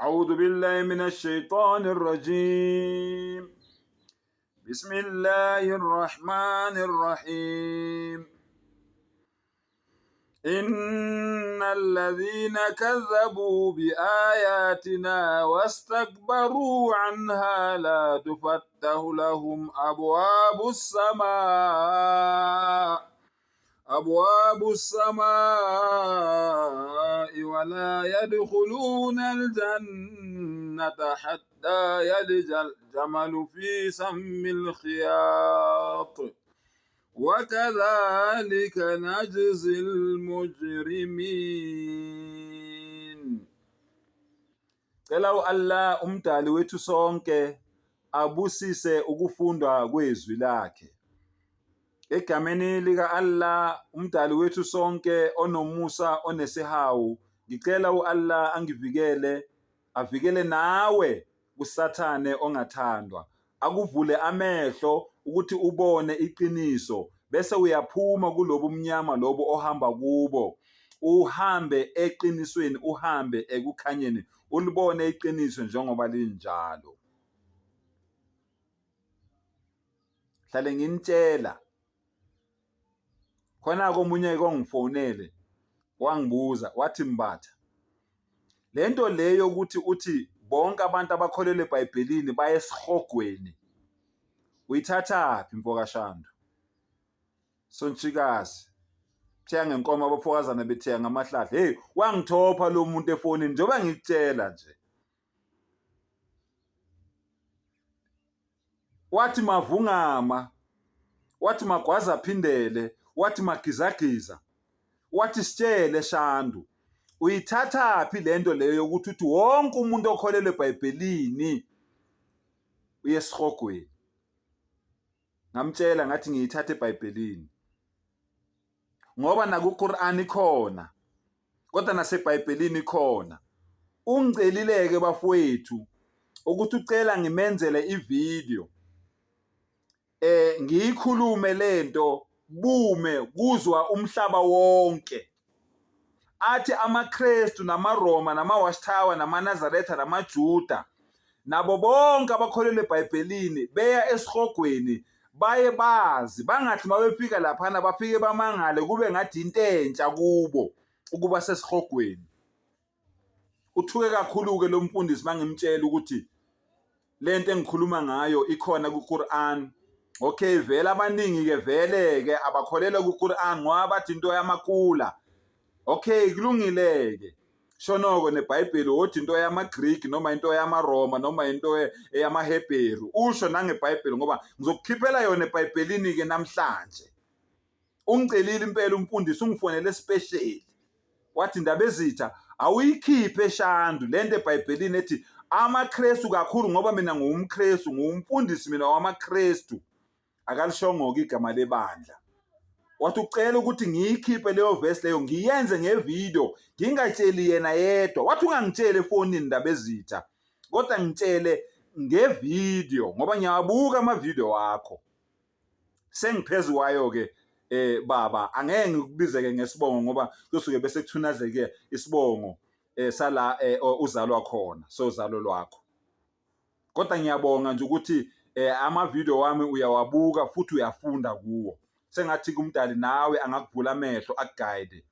أعوذ بالله من الشيطان الرجيم بسم الله الرحمن الرحيم إن الذين كذبوا بآياتنا واستكبروا عنها لا تفتح لهم أبواب السماء أبواب السماء ولا يدخلون الجنة حتى يلج الجمل في سم الخياط وكذلك نجزي المجرمين. Cela u-Allah umdali wethu sonke abusise ukufundwa kwezwi lakhe. Egameni lika-Allah umdali wethu sonke onomusa onesihawu, ngicela u-Allah angivikele, avikele nawe kuSathane ongathandwa, akuvule amehlo ukuthi ubone iqiniso bese uyaphuma kulobu mnyama lobu ohamba kubo, uhambe eqinisweni, uhambe ekukhanyeni, ulibone iqiniso njengoba linjalo. Hlale nginitshela khona-ke omunye-ke ongifonele wangibuza wathi Mbatha, le nto le yokuthi uthi bonke abantu abakholelwa eBhayibhelini baye esihogweni uyithathaphi mfokashandu? Sontshikazi thiya ngenkomo abafokazana bethiya ngamahlahla. Hey, wangithopha lo muntu efonini njengoba ngikutshela nje. Wathi mavungama, wathi magwaza phindele, wathi magizagiza, wathi sitshele Shandu, uyithathaphi lento leyo yokuthi uthi wonke umuntu okholelwa eBhayibhelini uye esihogweni? Ngamtshela ngathi ngiyithatha eBhayibhelini ngoba nakuQur'an ikhona kodwa naseBhayibhelini ikhona. Ungicelile-ke bafowethu ukuthi ucela ngimenzele ividiyo eh ngiyikhulume lento bume kuzwa umhlaba wonke athi amaKristu namaRoma namaWatchtower namaNazaretha namaJuda nabo bonke abakholelwa eBhayibhelini beya esihogweni baye bazi bangathi mabefika laphana bafike bamangale kube ngathi into entsha kubo ukuba sesihogweni. Uthuke kakhulu-ke lo mfundisi mangimtshela ukuthi lento engikhuluma ngayo ikhona ku-Quran. Okay, vele abaningi-ke vele-ke abakholelwa ku-Quran ngoba bathi into yamakula. Okay, kulungile-ke. Shonoko neBhayibheli wothi into yamaGreek noma into yamaRoma noma into eyamaHebheru. Usho nangeBhayibheli ngoba ngizokukhiphela yona eBhayibhelini-ke namhlanje. Ungicelile impela umfundisi ungifonele special. Wathi Ndabezitha awuyikhiphe Shandu lento eBhayibhelini ethi amaKristu kakhulu ngoba mina ngiwumKristu ngiwumfundisi mina wamaKristu. Akalishongo-ke igama lebandla. Wathi ucela ukuthi ngiyikhiphe leyo verse leyo ngiyenze ngevideo ngingatsheli yena yedwa. Wathi ungangitsheli efonini Ndabezitha kodwa ngitshele ngevideo ngoba ngiyawabuka amavideo wakho. Sengiphezu kwayo-ke baba angeke ngikubizeke ngesibongo ngoba kuyosuke bese kuthunazeke isibongo sala uzalwa khona sozalo lwakho. Kodwa ngiyabonga nje ukuthi ama-video wami uyawabuka futhi uyafunda kuwo. Sengathi kumdali nawe angakuvula amehlo akugayide.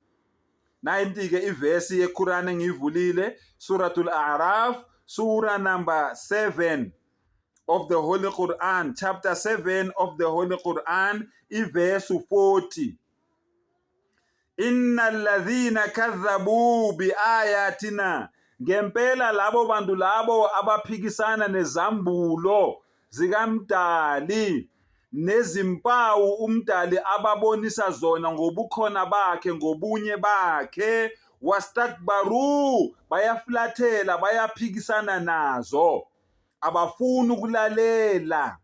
90-ke ivesi yeQuran engiyivulile, Suratul A'raf, Sura number 7 of the Holy Quran, chapter 7 of the Holy Quran, ivesi 40. Inna alladhina kadhabu biayatina, ngempela labo bantu labo abaphikisana nezambulo zikaMdali nezimpawu uMdali ababonisa zona ngobukhona bakhe ngobunye bakhe, wastakbaru, bayafulathela bayaphikisana nazo, abafuni ukulalela.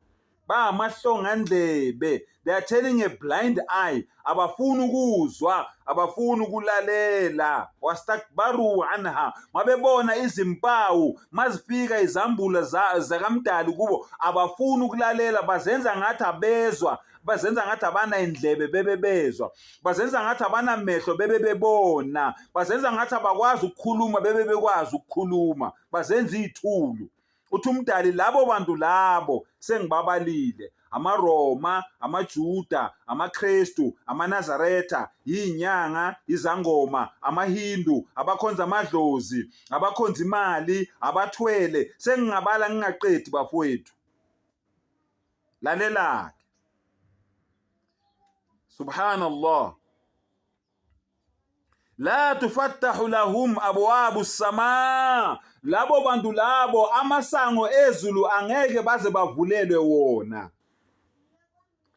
Bangamahlongandlebe, they are turning a blind eye, abafuni ukuzwa, abafuni ukulalela. Wastakbaru anha, mabebona izimpawu mazifika izambulo zakaMdali kubo, abafuni ukulalela, bazenza ngathi abezwa, bazenza ngathi abanayindlebe bebe bezwa, bazenza ngathi abanamehlo bebe bebona, bazenza ngathi abakwazi ukukhuluma bebe bekwazi ukukhuluma, bazenza iy'thulu. Uthi uMdali labo bantu labo sengibabalile, amaRoma, amaJuda, amaKristu, amaNazaretha, yinyanga, izangoma, amaHindu, abakhonza amadlozi, abakhonza imali, abathwele, sengingabala ngingaqedi bafowethu. Lalela-ke. Subhanallah. La tufattahu lahum abwabu samaa, labo bantu labo amasango ezulu angeke baze bavulelwe wona.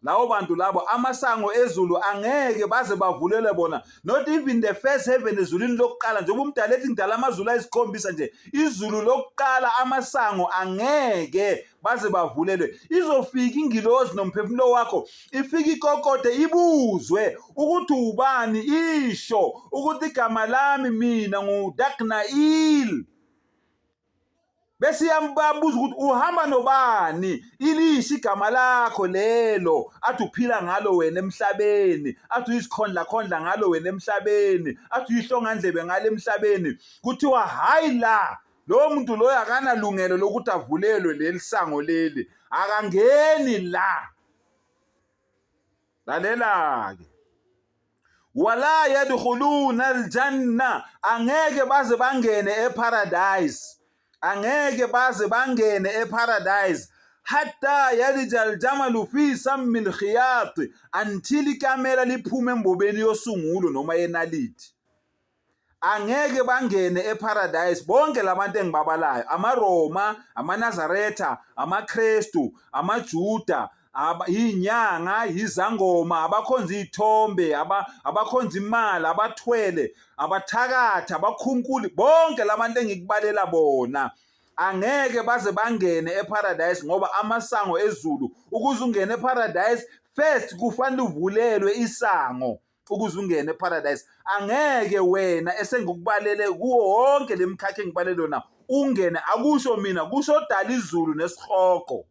Labo bantu labo amasango ezulu angeke baze bavulelwe bona, not even the first heaven, ezulwini lokuqala. Njengoba umdala ethi ngidala amazulu ayisikhombisa nje, izulu lokuqala amasango angeke baze bavulelwe. Izofika ingilozi nomphefumulo wakho, ifike ikokode, ibuzwe ukuthi ubani, isho ukuthi igama lami mina nguDagnail, bese iyambabuza ukuthi uhamba nobani, ilisho igama lakho lelo athi uphila ngalo wena emhlabeni, athi uyizikhondla khondla ngalo wena emhlabeni, athi uyihlongandlebe ngalo emhlabeni. Kuthiwa hayi la, lowo muntu loyo akanalungelo lokuthi avulelwe leli sango leli, akangeni la. Lalela-ke, wala yadkhuluna aljanna, angeke baze bangene eparadise, angeke baze bangene eparadise, hatta yalija aljamalu fi sammi alkhiyat, until ikamela liphume embobeni yosungulo noma yenaliti. Angeke bangene eparadise bonke labantu engibabalayo, amaRoma, amaNazaretha, amaKristu, amaJuda, inyanga, izangoma, abakhonza iy'thombe, abakhonza imali, abathwele, abathakathi, abakhunkuli, bonke labantu engikubalela bona angeke baze bangene eparadise, ngoba amasango ezulu, ukuze ungene eparadise first kufanele uvulelwe isango ukuze ungene eparadise. Angeke wena esengikubalele kuwo wonke lemkhakha engibalele yona ungene, akusho mina, kusho odala izulu nesihogo,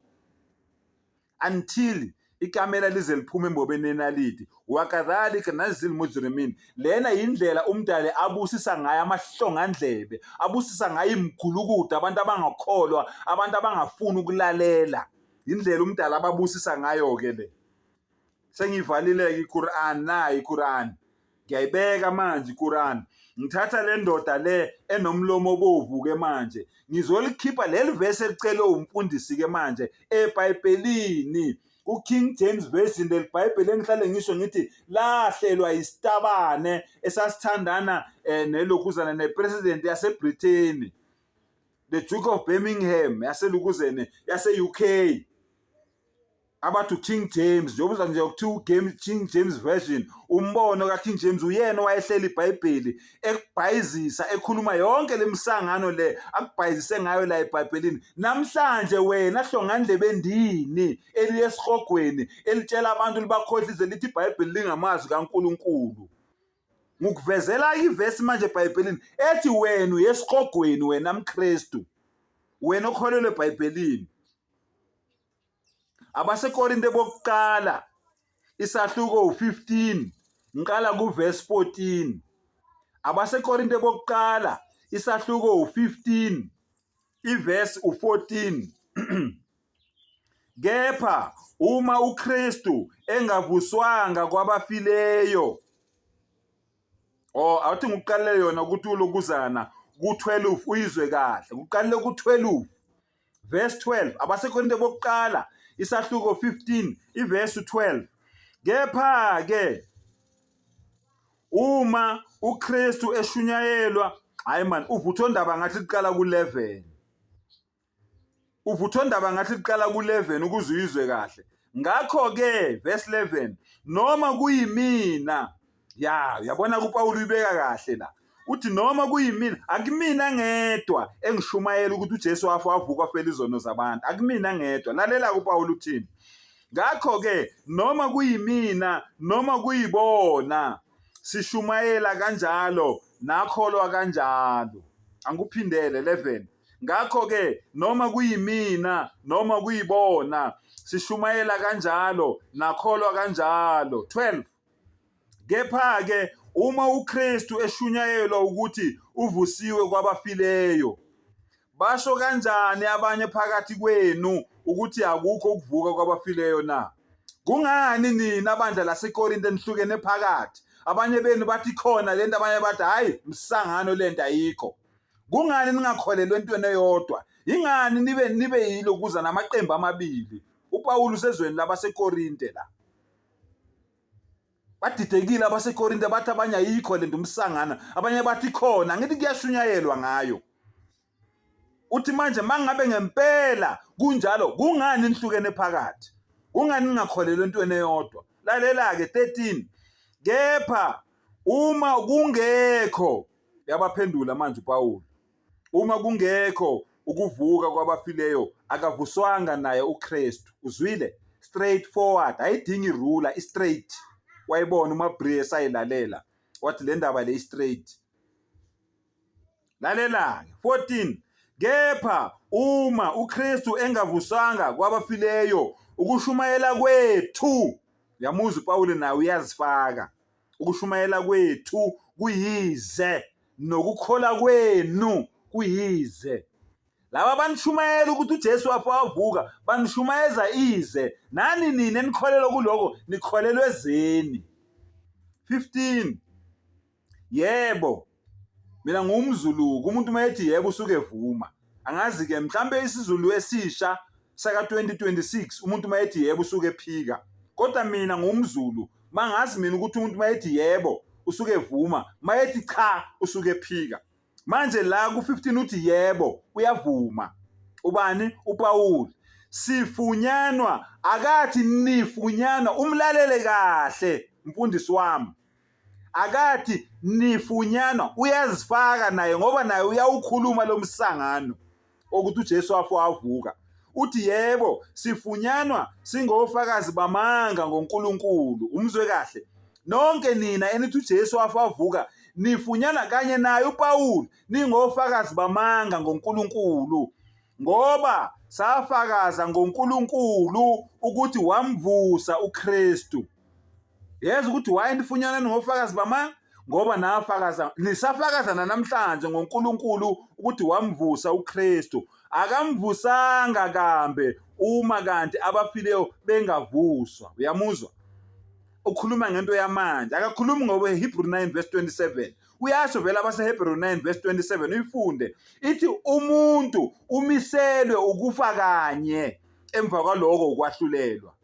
until ikamela lize liphume embobeni yenaliti. Wakadhalika nazil mujrimin, lena yindlela umdali abusisa ngayo amahlongandlebe, abusisa ngayo imigulukudu, abantu abangakholwa, abantu abangafuni ukulalela. Indlela umdali ababusisa ngayo-ke le. Sengiyivalile-ke iQur'an, nayi iQur'an, ngiyayibeka manje iQur'an. Ngithatha le ndoda le enomlomo obovu-ke manje, ngizolikhipha leli vesi elicelwe umfundisi-ke manje eBhayibhelini, ku-King James Version, leli Bhayibheli engihlale ngisho ngithi lahlelwa isitabane esasithandana nelokhuzana nepresident yaseBritheni, the Duke of Birmingham yaselukuzene yase-UK, abathi uKing James. Njengoba nje kuthiwa King James Version, umbono kaKing James, uyena owayehlela iBhayibheli, ekubhayizisa, ekhuluma yonke lemisangano le akubhayizise ngayo la eBhayibhelini namhlanje. Wena hlongandlebe ndini eliye esihogweni, elitshela abantu, libakhohlise, lithi iBhayibheli lingamazwi kaNkuluNkulu, ngikuvezela ivesi manje eBhayibhelini ethi wena uyesihogweni, wena mKristu, wena okholelwa eBhayibhelini. AbaseKorinte bokuqala isahluko u15, ngiqala kuverse 14. AbaseKorinte bokuqala isahluko u15, iverse u14. Kepha uma uKristu engavuswanga kwabafileyo, oh, awuthi ngikuqalele yona ukuthi ulokuzana ku-12 uyizwe kahle. Kuqalele ku-12 verse 12, abaseKorinte bokuqala isahluko 15 iverse 12. Kepha ke uma uKristu eshunyayelwa, hayi man, uvuthondaba ngathi liqala ku-11, uvuthondaba ngathi liqala ku-11 ukuze uyizwe kahle. Ngakho-ke verse 11, noma kuyimina, ya, uyabona kuPawulu uyibeka kahle la. Uthi noma kuyimina, akumina ngedwa engishumayela ukuthi uJesu wafa wavuka wafela izono zabantu. Akumina ngedwa. Lalela uPawulu uthini. Ngakho-ke noma kuyimina noma kuyibona sishumayela kanjalo nakholwa kanjalo. Angikuphindele 11. Ngakho-ke noma kuyimina noma kuyibona sishumayela kanjalo nakholwa kanjalo. 12. Kepha-ke uma uKristu eshunyayelwa ukuthi uvusiwe kwabafileyo, basho kanjani abanye phakathi kwenu ukuthi akukho ukuvuka kwabafileyo na? Kungani nina bandla laseKorinte nihlukene phakathi? Abanye benu bathi khona lento, abanye bathi hhayi, msangano lento ayikho. Kungani ningakholelwa entweni eyodwa? Yingani nibe yilokuza namaqembu amabili? UPawulu usezweni labaseKorinte la. Badidekile abaseKorinte bathi abanye ayikho lento umsangana, abanye bathi khona, angithi kuyashunyayelwa ngayo. Uthi manje mangabe ngempela kunjalo kungani nihlukene phakathi? Kungani ningakholelwa entweni eyodwa? Lalela-ke 13. Kepha uma kungekho, yabaphendula manje uPawulu, Uma kungekho ukuvuka kwabafileyo akavuswanga naye uKristu. Uzwile? Straight forward, ayidingi ruler, i-straight. Wayibona uMabrie esayilalela. Wathi le ndaba le i-straight. Lalela-ke 14 Kepha uma uKristu engavuswanga kwabafileyo ukushumayela kwethu, yamuzwa uPawulu naye uyazifaka. Ukushumayela kwethu kuyize nokukholwa kwenu kuyize. Laba banishumayela ukuthi uJesu wafa wavuka, banishumayeza ize. Nani nina enikholelwa kuloko nikholelwa ezeni. 15 Yebo, mina ngumZulu, umuntu uma ethi yebo usuke evuma. Angazi-ke mhlampe isiZulu esisha saka-2026 umuntu uma ethi yebo usuke ephika. Kodwa mina ngumZulu, mangazi mina ukuthi umuntu uma ethi yebo usuke evuma, uma ethi cha usuke ephika. Manje la ku-15 uthi yebo uyavuma. Ubani? UPawulu. Sifunyanwa akathi nifunyanwa, umlalele kahle mfundisi wami. Akathi nifunyanwa, uyazifaka naye ngoba naye uyawukhuluma lo msangano okuthi uJesu wafa wavuka. Uthi yebo, sifunyanwa singofakazi bamanga ngoNkulunkulu. Umzwe kahle. Nonke nina enithi uJesu wafa wavuka, nifunyanwa kanye naye uPawulu ningofakazi bamanga ngoNkulunkulu. Ngoba safakaza ngoNkulunkulu ukuthi wamvusa uKristu. Yeza ukuthi why nifunyana ningofakazi bamanga? Ngoba nafakaza nisafakaza namhlanje ngoNkulunkulu ukuthi wamvusa uKristu. Akamvusanga kambe uma kanti abafileyo bengavuswa. Uyamuzwa? Ukhuluma ngento yamanje. Akakhulumi ngoba Hebrew 9 verse 27. Uyasho vele abaseHebrew 9 verse 27 uyifunde. Ithi umuntu umiselwe ukufa kanye emva kwaloko ukwahlulelwa.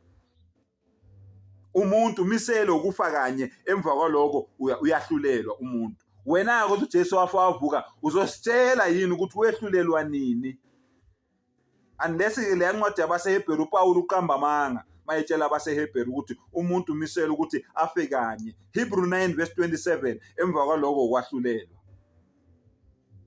Umuntu umiselwe ukufa kanye emva kwaloko uyahlulelwa umuntu. Wena-ke ukuthi uJesu wafa wavuka uzositshela yini ukuthi wehlulelwa nini? Unless-ke leya ncwadi yabaseHebheru uPawulu uqamba amanga mayetshela abaseHebheru ukuthi umuntu umiselwe ukuthi afe kanye. Hebrew 9 verse 27 emva kwaloko ukwahlulelwa.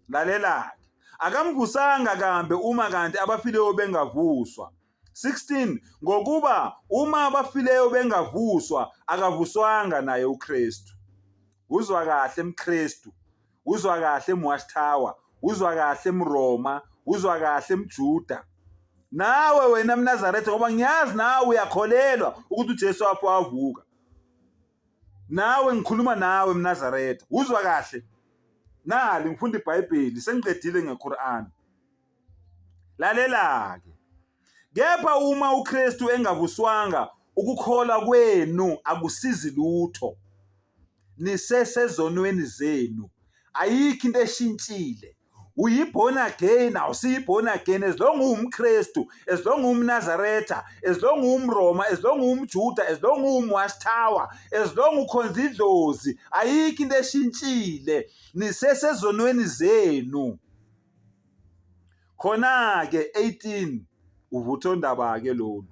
Lalela-ke. Akamvusanga kambe uma kanti abafileyo bengavuswa. 16 ngokuba uma abafileyo bengavuswa akavuswanga naye uKristu. Uzwa kahle mKristu, uzwa kahle mWatchtower, uzwa kahle mRoma, uzwa kahle mJuda. Nawe wena mNazaretha ngoba ngiyazi nawe uyakholelwa ukuthi uJesu wafa wavuka. Nawe ngikhuluma nawe mNazaretha, uzwa kahle. Nali ngifunda iBhayibheli sengiqedile ngeQuran. Lalela-ke. Kepha uma uKristu engavuswanga, ukukholwa kwenu akusizi lutho. Nisesezonweni zenu. Ayikho into eshintshile. Uyi-born again, awusiyi-born again as long uwumKristu, as long uwumNazaretha, as long uwumRoma, as long uwumJuda, as long uwumWatchtower, as long ukhonza idlozi, ayikho into eshintshile. Nisesezonweni zenu. Khona-ke 18 uvuthondaba-ke lolu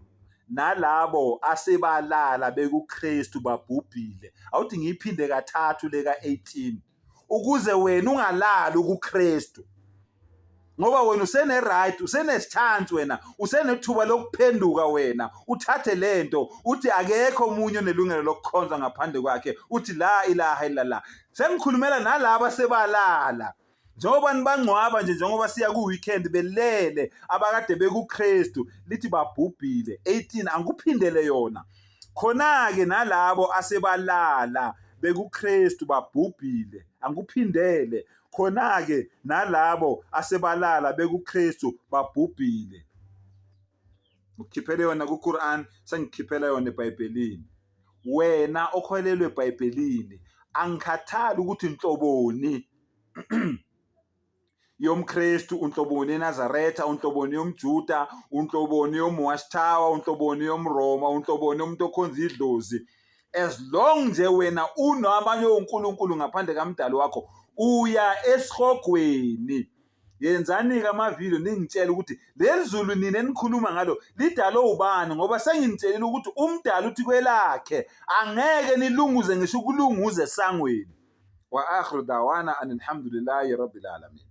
nalabo asebalala bekuKristu babhubhile. Awuthi ngiyiphinde kathathu le ka-18. Ukuze wena ungalali kuKristu. Ngoba wena usene right, usenechance wena, usenethuba lokuphenduka wena, uthathe lento uthi akekho omunye onelungelo lokukhonza ngaphandle kwakhe, uthi la ilaha illallah. Sengikhulumela nalaba sebalala. Njengoba nibangcwaba nje njengoba siya ku-weekend belele abakade bekuKristu lithi babhubhile 18 angikuphindele yona khona-ke nalabo asebalala bekuKristu babhubhile angikuphindele khona-ke nalabo asebalala bekuKristu babhubhile ngikukhiphele yona kuQuran sengikhiphela yona eBhayibhelini wena okholelwe eBhayibhelini angikhathali ukuthi nhloboni yomKristu unhloboni yeNazaretha unhloboni yomJuda unhloboni yomWatchtower unhloboni yomRoma unhloboni yomuntu okhonza idlozi as long nje wena unabanye onkulunkulu ngaphandle kamdali wakho uya esihogweni Yenzani-ke amavidiyo ningitshele ukuthi leli zulu nina enikhuluma ngalo lidalwe ubani ngoba senginitshelile ukuthi umdali uthi kwelakhe angeke nilunguze ngisho ukulunguza esangweni. Wa akhiru dawana anilhamdulillahi rabbil alamin.